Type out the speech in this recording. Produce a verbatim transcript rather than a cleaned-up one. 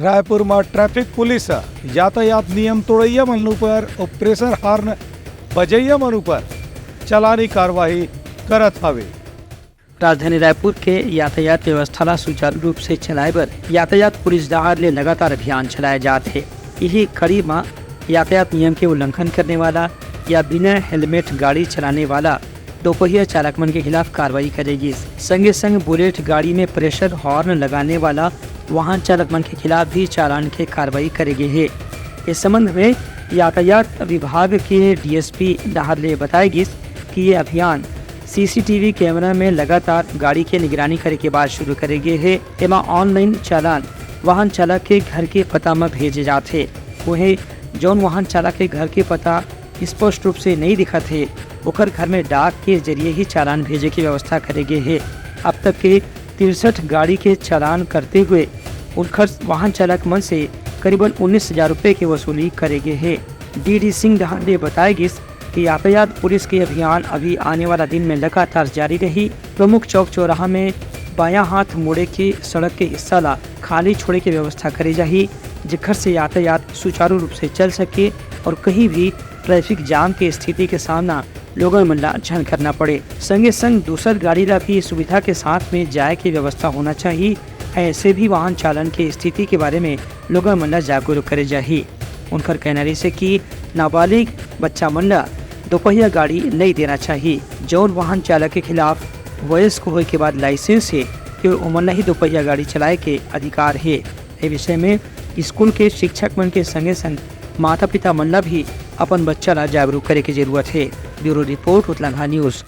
रायपुर म traffic police ह यातायात नियम तोड़इया मन ऊपर अउ प्रेशर हॉर्न बजइया मन ऊपर चालानी कार्रवाई करत हवे। राजधानी रायपुर के यातायात व्यवस्था ला सुचारू रूप से चलाए बर यातायात पुलिस डहार ले लगातार अभियान चलाए जात हे। इही कड़ी म यातायात नियम के उल्लंघन करने वाला या बिना हेलमेट गाड़ी चलाने वाला दोपहिया चालक मन के खिलाफ कार्रवाई करे गिस। संगे संग बुलेट गाड़ी में प्रेशर हॉर्न लगाने वाला वाहन चालक मन के खिलाफ भी चालान के कार्रवाई करे गे हे। इस संबंध में यातायात विभाग के डीएसपी डहार ले बताए गिस कि ये अभियान सीसीटीवी कैमरा में लगातार गाड़ी के निगरानी करे के बाद शुरू करे गे हे। एमा ऑनलाइन चालान वाहन चालक के घर के पता म भेजे जाथे। उहे जौन वाहन चालक के घर के पता स्पष्ट रूप से नइ दिखत हे, ओकर घर में डाक के जरिए ही चालान भेजे के व्यवस्था करे गे हे। अब तक के तिरसठ गाड़ी के चालान करते हुए उनखर वाहन चालक मन से करीबन उन्नीस हजार रुपए के वसूली करे गे हे। डीडी सिंह डहार ले बताए गिस कि यातायात पुलिस के अभियान अभी आने वाला दिन में लगातार जारी रही। प्रमुख चौक चौराहा में बायां हाथ मुड़े के सड़क के हिस्सा ला खाली छोड़े के व्यवस्था करे जाही, जेखर से यातायात सुचारू रूप से चल सके और कहीं भी ट्रैफिक जाम के स्थिति के सामना लोगन मन ला झन करना पड़े। संगे संग दूसर गाड़ी ला भी सुविधा के साथ में जाए के व्यवस्था होना चाहिए। ऐसे भी वाहन चालन के स्थिति के बारे में लोगन मन ला जागरूक करे जाही। उनकर कहना रहिसे कि नाबालिग बच्चा मन ला दोपहिया गाड़ी नइ देना चाहिए। जौन वाहन चालक के खिलाफ वयस्क होए के बाद लाइसेंस हे, केवल ओमन ला ही दोपहिया गाड़ी चलाए के अधिकार हे। ए विषय में स्कूल के शिक्षक मन के संगे संग माता पिता मन ला भी अपन बच्चा ला जागरूक करे के जरूरत हे। ब्यूरो रिपोर्ट, उतलाघा न्यूज।